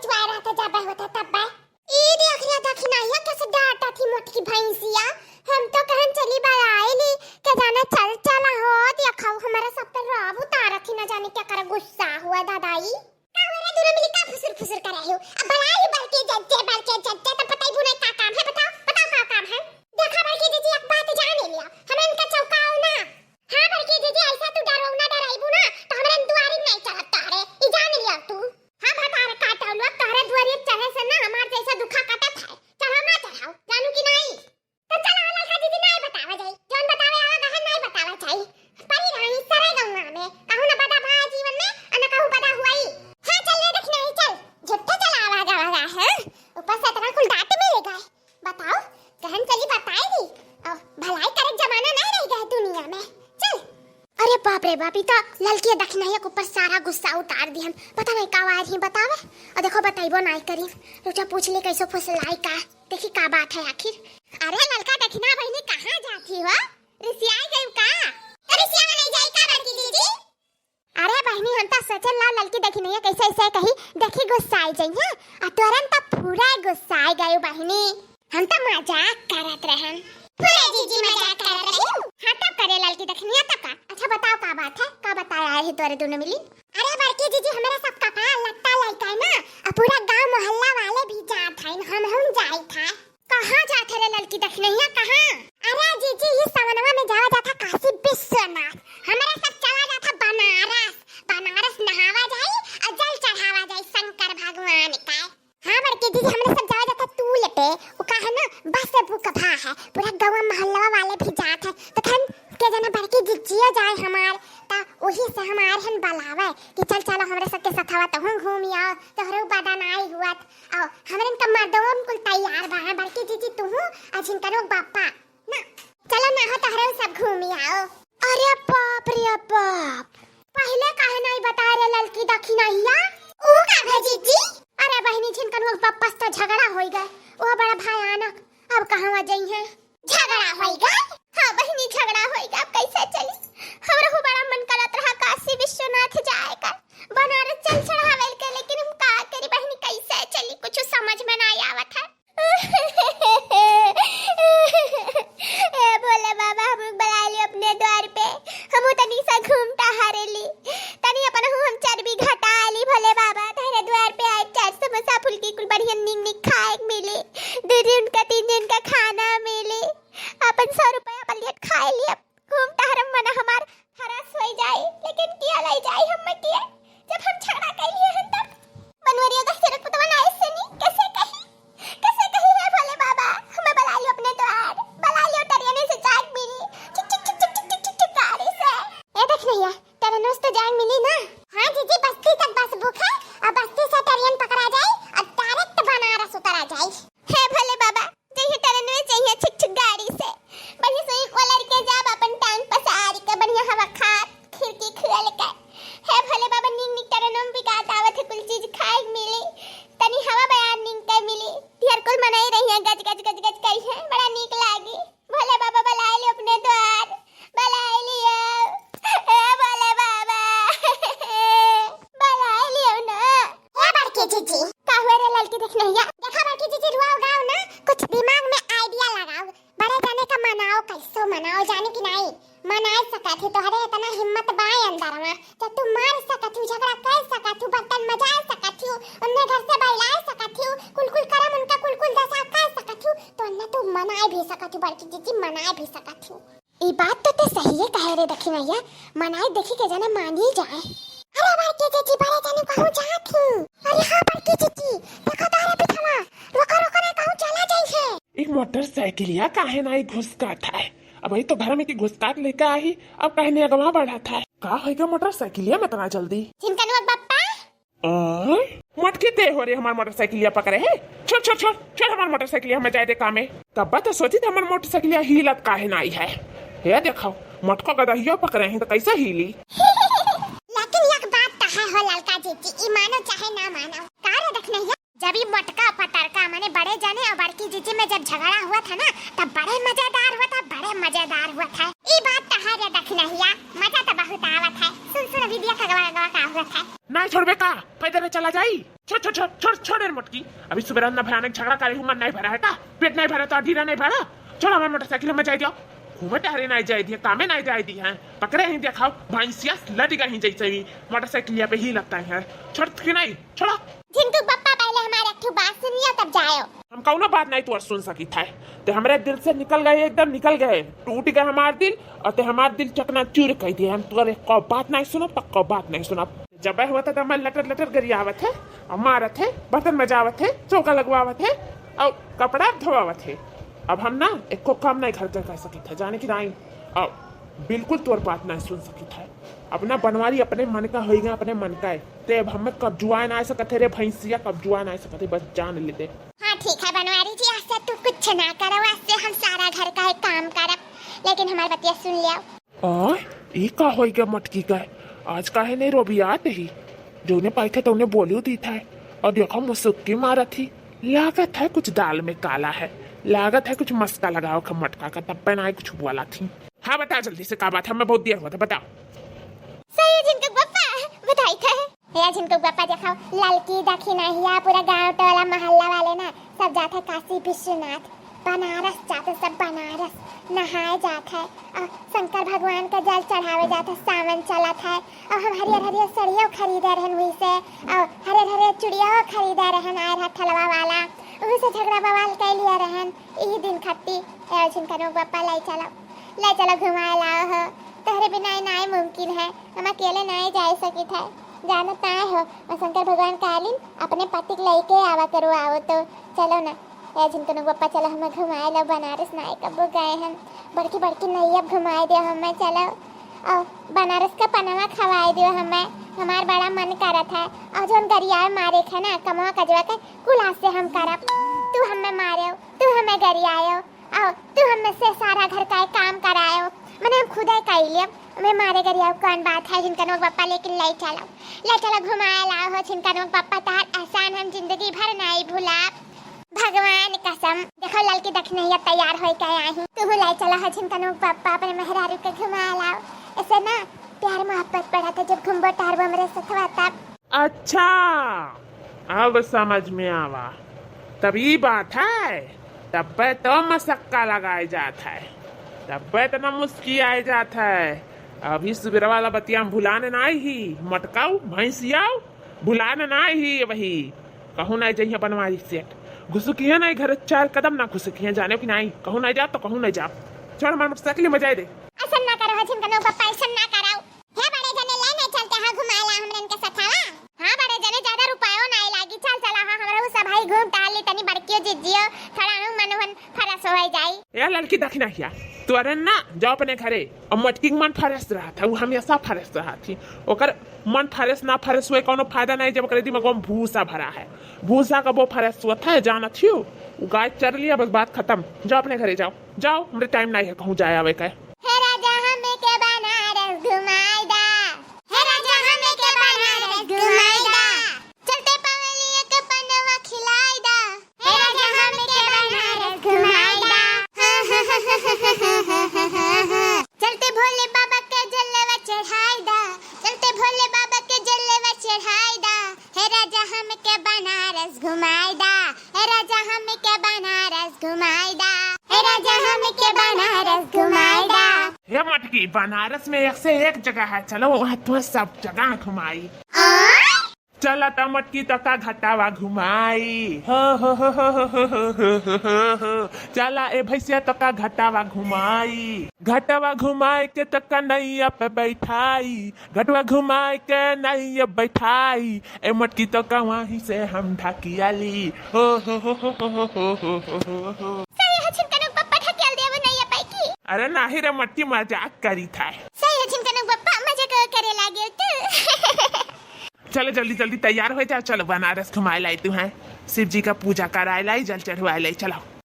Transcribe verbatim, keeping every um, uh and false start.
जुआरा तो जाबे होता तब बे। ई देख रे दखिनहिया, कैसे डांटत ही मोटकी भैंसिया। हम तो कहन चली बलाई ली, के जाने चल चला हो, देखो हमारा सब पे राब उतारत ही, ना जाने क्या कर गुस्सा हुआ दादाई। का हो रे, दोनों मिली का फुसुर फुसुर कर रहे हो? अब बलाई ली बड़के जज्जे, बड़के जज्जे, तो बताई बुनाई का काम है, बताओ, बताओ का काम है? देखा बड़की जीजी, एक बात जान लिया, हम इनका चौकाओ ना। हाँ बड़की जीजी, ऐसा तू डरो ना, डराइबू ना, तो हमरे दुआरी नहीं चलत तोहरे, ई जान लिया तू। हाँ भतार काटो लोग, तोहरे दुआरी चढ़े से ना हमार जैसा दुखा कटत है, चढ़ाओ ना चढ़ाओ, जानू कि नहीं? तो चलो ललका जीजी, नहीं बतावा जाई, जौन बतावे आवा गहन नहीं बतावा जाई। परी रही सरे गौवा में, कहूँ ना बदा भा जीवन में, और ना कहूँ बदा हुआई। हाँ चल रे दखिनही चल, झूठे चला आवा जावा है, ऊपर से इतना कुल डांट मिलेगा। बताओ, कहन चली बताई दी। अब भलाई करे जमाना नहीं रह गया दुनिया में। चल। अरे बाप रे बाप, ई तो ललकी दखिनहिया के ऊपर सारा गुस्सा उतार दिहन। पता नहीं का आवाज ही बतावे। और देखो, बताइबो नहीं करी। रुचा पूछ ले कैसो फुसलाई का। देखी का बात है आखिर। अरे ललका दखिना बहिनी, कहाँ जाती हो? रिसियाई गई का? अरे रिसिया नहीं जाई का बड़की जीजी? अरे बहिनी, हम त सोचन ला ललकी दखिनहिया कैसे ऐसे कही, देखी गुस्साई जइहे, आ तोरन त पूरा गुस्साई गयो बहिनी। हम त मजाक करत रहन। पूरा जीजी मजाक करत रही। हाँ, तब करे ललकी दखिनहिया तब का? अच्छा बताओ का बात है, का बताया है तोरे दोनों मिली? अरे बड़की जीजी, हमारा सब कपड़ा लत्ता लइका है ना, आ पूरा गांव मोहल्ला वाले भी जात हैं, हम हम जाई था। कहाँ जात है रे ललकी दखिनहिया, कहाँ? अरे जीजी, ई सवनवा में जावा जात है काशी विश्वनाथ। हमरा सब चला जात है बनारस। बनारस नहावा जाई और जल चढ़ावा जाई शंकर भगवान का। हाँ बड़की जीजी, हमरा सब जावा जात है टूल पे। वो का है ना, बस बुक भा है, पूरा गवा मोहल्ला वाले भी जात है। तो खन के जना बड़की जीजियो जाए हमार, तो वही से हमार हन बलावे कि चल चलो हमरा सबके सथवा, तहूँ घूम आओ, तोहरो बदन आई हुआ। आओ, हमरन का मर्दवन कुल तैयार बा, हैं, बड़की जीजी तुहू आ झिनकनो बापा। ना, चलो ना हो, तोहरो सब घूमी आओ। अरे बाप रे बाप, पहले काहे नहीं बताए रे ललकी दखिनहिया? ऊ का भे जीजी? अरे बहिनी, झिनकनो बापा से तो झगड़ा होई गए, वो बड़ा भयानक, अब कहवा जइहे? झगड़ा होई गए? हाँ बहिनी, झगड़ा होई गए, अब कैसे चली? हमरो बड़ा मन करत रहा काशी विश्वनाथ जाए का, बनारस जल चढ़ावे के, लेकिन हम का करी बहिनी, कैसे चली, कुछ समझ में ना आवत है। ए भोले बाबा, हम बुला लियो अपने द्वार पे, हम तनी सा घूम टहर ली, तनी अपन हम चर्बी घटा ली। भोले बाबा, तेरे द्वार पे आए, चार समोसा फुल्की कुल बढ़िया नीक नीक खाए के मिली, दो दिन का तीन दिन का खाना मिली, अपन सौ रुपया अपन लिए खाए लिए, घूम टहरम मना हमार हरास होई जाई, लेकिन किया लाई जाई हम किया, जब हम झगड़ा कइलिए हन तब। बनवरिया का सिरक पुतवा ना ऐसे नी, कैसे कही, कैसे कही है भोले बाबा, हमें बुला लियो अपने द्वार, बुला लियो टरियने से जाग मिली, चिक चिक चिक चिक चिक चिक चिक चिक गाड़ी से। ए दखिनहिया, टरनोस तो जाग मिली ना? हाँ जीजी, बस्ती तक बस बुक है, और बस्ती से टरियन पकड़ा जाए, और डायरेक्ट बनारस उतरा जाए। हे भोले बाबा, जइहे टरनवे जइहे छुक छुक गाड़ी से। बढ़िया से ओलर के जाब अपन टांग पसार के बढ़िया हवा खात खिड़की खुल के। हे भोले बाबा, नीक नीक टरनवे बिकात आवत है, कुल चीज खाए के मिली। तनी हवा बयार नीक के मिली। ढेर कुल मनई रही है, गज गज गज गज करी है, बड़ा नीक लागी। भोले बाबा बुलाए लियो अपने द्वार, बुलाए लियो। ए भोले बाबा, बुलाए लियो ना। ए बड़की जीजी। का हुआ रे ललकी दखिनहिया? देखा बड़की जीजी, रुआओ गाओ ना, कुछ दिमाग में idea लगाओ। बड़े जाने का मनाओ, कैसो मनाओ, जाने कि नहीं? मनाए सकत ही, तोहरे इतना हिम्मत बाय अंदर में, तो तू मार सकत हूँ, झगड़ा कर सकत हूँ, बर्तन मजा सकत हूँ, उन्ने घर से बहला सकत हूँ, कुल कुल करम उनका कुल कुल दशा कर सकत हूँ, तो उन्ने तू मनाए भी सकत हूँ, बड़की जीजी मनाए भी सकत हूँ। ई बात तो ते सही है कहे रे दखिनहिया, मनाए देखी के जाने मानी जाए। अरे बड़की जीजी, बड़े जाने कहूँ जात ही। अरे हाँ बड़की जीजी, देखो तारे पिछवा, रोको रोको ना कहूँ चला जाई है। एक मोटरसाइकिलिया काहे ना घुसकात है? अब ई तो घर में की घुसकात लेके आई, अब कहने अगवा बढ़त है। का होइगा मोटरसाइकिलिया में इतना जल्दी? झिनकनुआ बप्पा। आय? मटकी ते हो रे हमार मोटरसाइकिलिया पकड़े है? छोड़, छोड़, छोड़, छोड़ हमार मोटरसाइकिलिया, हमें जाए दे कामे। तब तो सोची थी हमार मोटरसाइकिलिया हिलत काहे ना आई है। हे देखो, मटको गदहिया पकड़े हैं तो कैसे हिली? लेकिन एक बात तो है हो ललका जीजी, ई मानो चाहे ना मानो। का रे दखिनहिया? जब ई मोटका पतरका माने बड़े जाने और बड़की जीजी में जब झगड़ा हुआ था ना, तब बड़े मजेदार हुआ था, बड़े मजेदार हुआ था। ई बात तो है रे दखिनहिया, मजा तो बहुत आवत है। सुन सुन विद्या का गवा गवा का हुआ था। ना छोड़बे का? पैदल चला जाई। छोड़, छोड़, छोड़, छोड़, छोड़ रे मोटकी। अभी सुबह ना भयानक झगड़ा करे हूँ, मन नहीं भरा है का? पेट नहीं भरा तो अधीरा नहीं भरा। छोड़, हमारे मोटरसाइकिल में जाए दियो। घूमे टहरे नहीं जाए दिए, कामे नहीं जाए दिए हैं। पकड़े ही देखाओ, भैंसिया लद गई जैसे ही मोटरसाइकिल पे ही लगता है। छोड़ कि नहीं? छोड़ो। झिनकू बप्पा, पहले हमारे एक ठो बात सुनियो, तब जायो। हम कौनो बात नहीं तोर सुन सकित है। ते हमरे दिल से निकल गए, एकदम निकल गए, टूट गए हमार दिल, और ते हमार दिल चकनाचूर कर दिए। हम तोर एको बात नहीं सुनब, पक्को बात नहीं सुनब। जब हुआ था, तब मैं लटर लटर गरियावत है, और मारत है, बर्तन मजावत है, चौका लगवावत है, और कपड़ा धोवावत है। अब हम ना एको काम नहीं घर का कर सकित है, जाने कि नहीं। और बिल्कुल तोर बात नहीं सुन सकित है। अपना बनवारी अपने मन का होइगा, अपने मन का है। ते अब हमें कब्जुआ ना सकत है रे भैंसिया, कब्जुआ ना सकत है, बस जान लेते। हाँ ठीक है बनवारी जी, आज से तू कुछ ना करो, आज से हम सारा घर का है काम करब, लेकिन हमार बतिया सुन लियो। आ, ई का होइगा मटकी का? आज काहे नहीं रोबियात ही? जौने पाई थे तौने बोलियो दी था। और देखो मुसुक्की मारत ही। लागत है कुछ दाल में काला है, लागत है कुछ मस्का लगाओ ख मटका का, तब पे ना कुछ बोला थी। हाँ बता जल्दी से का बात है, मैं बहुत देर हुआ था, बता। सही है झिनकू बप्पा, बताई थे। या झिनकू बप्पा देखाओ, ललकी दखिनहिया पूरा गांव टोला मोहल्ला वाले ना सब जात है काशी विश्वनाथ, बनारस जात है सब बनारस, नहाए जात है और शंकर भगवान का जल चढ़ावे जात है, सावन चलत है। और हम हरियर हरियर सड़ियो खरीदे रहन हुई से, और हरियर हरियर चुड़ियो खरीदे रहन आए रहा ठलवा वाला, वही से झगड़ा बवाल कर लिया रहन। यही दिन खत्ती ए झिनकनू बप्पा लाई चलो। ले चलो घुमाए लाओ हो, तोहरे बिना ई नाय मुमकिन है, हम अकेले नाय जाए सकित है। जानत नाय हो, और शंकर भगवान कालिन अपने पति के लइके आवा करो, आओ तो चलो ना। ए झिनकनू बप्पा चलो, हमें घुमाए लो बनारस, नाय कबो गए हम। बड़की बड़की नैया घुमाए दियो हमें, चलो। और बनारस का पनवा खवाए दियो हमें, हमार बड़ा मन करत है। और जौन गरियाए मारे खे ना कमवा कजवा के, कुल आज से हम करब। तू हमें मारे, तू हमें गरियायो। आओ, तू हमें से सारा घर का एक काम करायो, मने हम खुदे कई लेब। हमें मारे गरियाओ कौन बात है, झिनकनू बप्पा लेकिन ले चलो, ले चलो घुमाए लाओ हो झिनकनू बप्पा, तहार एहसान हम जिंदगी भर नहीं भुलाब। भगवान कसम, देखो ललकी दखिनहिया तैयार होई के आई, तू ले चलो हो झिनकनू बप्पा अपने मेहरारू के घुमाए लाओ। ऐसे ना प्यार मोहब्बत बढ़त है, जब घूमबो टहरबो हमरे सथवा तब। अच्छा, अब समझ में आवा। तब ई बात है, तब्बे तो मसक्का लगाए जात है, तब्बे तो न मुस्कियाए जात है। अभी सुबेर वाला बतिया हम भुलाने नाई ही, मटकाऊ, भैंसियाऊ, भुलाने नाई ही। वही कहूँ नाई जइहे बनवारी सेठ, घुसुकिहे नाई घर, चार कदम ना घुसुकिहे, जाने कि नाई, कहूँ नाई जाब तो कहूँ नाई जाब। छोड़, हमार मोटरसाइकिल में जाए दे। ऐसन ना करो, झिनकनू बप्पा, ऐसन ना करो। हे बड़े जने, ले नहीं चलते हो घुमाए ला हमरन के सथवा। हाँ बड़े जने, ज्यादा रुपयो नहीं लागी, चल चला, हाँ हमरा सब भाई घूम टहल ली, तनी बड़कियो जिज्जियो, थोड़ा नु मन उहन फरस हो जाई। ए ललकी दखिनहिया, तू अरे ना जाओ अपने घरे, और मटकी के मन फरस रहा था, वो हमेशा फरस रहा थी। ओकर मन फरस ना फरस हुए कोनो फायदा नहीं, जब ओकरे दिमाग में भूसा भरा है। भूसा कबो फरस हुआ था, जानत हियो, वो गाय चर लिया, बस बात खत्म। जाओ अपने घरे जाओ, जाओ, हमरे टाइम नहीं है कहूँ जाए आवे का। हे राजा, हमें के बनारस घुमाई दा। हे राजा, हमें के बनारस घुमाई दा। चलते पवेलिया के पनवा खिलाई दा। हे राजा, हमें के बनारस घुमाई दा। चलते भोले बाबा के जलवा चढ़ाई दा। चलते भोले बाबा के जलवा चढ़ाई दा। हे राजा, हमें के बनारस घुमाई दा। हे राजा, हमें के बनारस घुमाई दा। हे राजा, हमें के बनारस घुमाई दा। हे मटकी, बनारस में एक से एक जगह है, चलो वहाँ तुम्हें सब जगह घुमाई। आ? चला त मटकी तोका घटावा घुमाई, हो, हो, हो। चला ए भैंसिया तोका घटावा घुमाई, घटावा घुमाई के तोका नैया पे बैठाई, घटवा घुमाए के नाई अब बैठाई, ए मटकी तोका वहीं से हम ढाकिया ली। हो, हो, हो। सही है, झिनकनू बप्पा ढकेल देबो नैया पाई की। अरे नाही रे मटकी, मजाक करी था। सही है, झिनकनू बप्पा मजाक करे लागे तू। चलो जल्दी जल्दी तैयार हो जाओ, चलो बनारस घुमाए लाई तू है, शिव जी का पूजा कराए लाई, जल चढ़वाए लाई, चलो।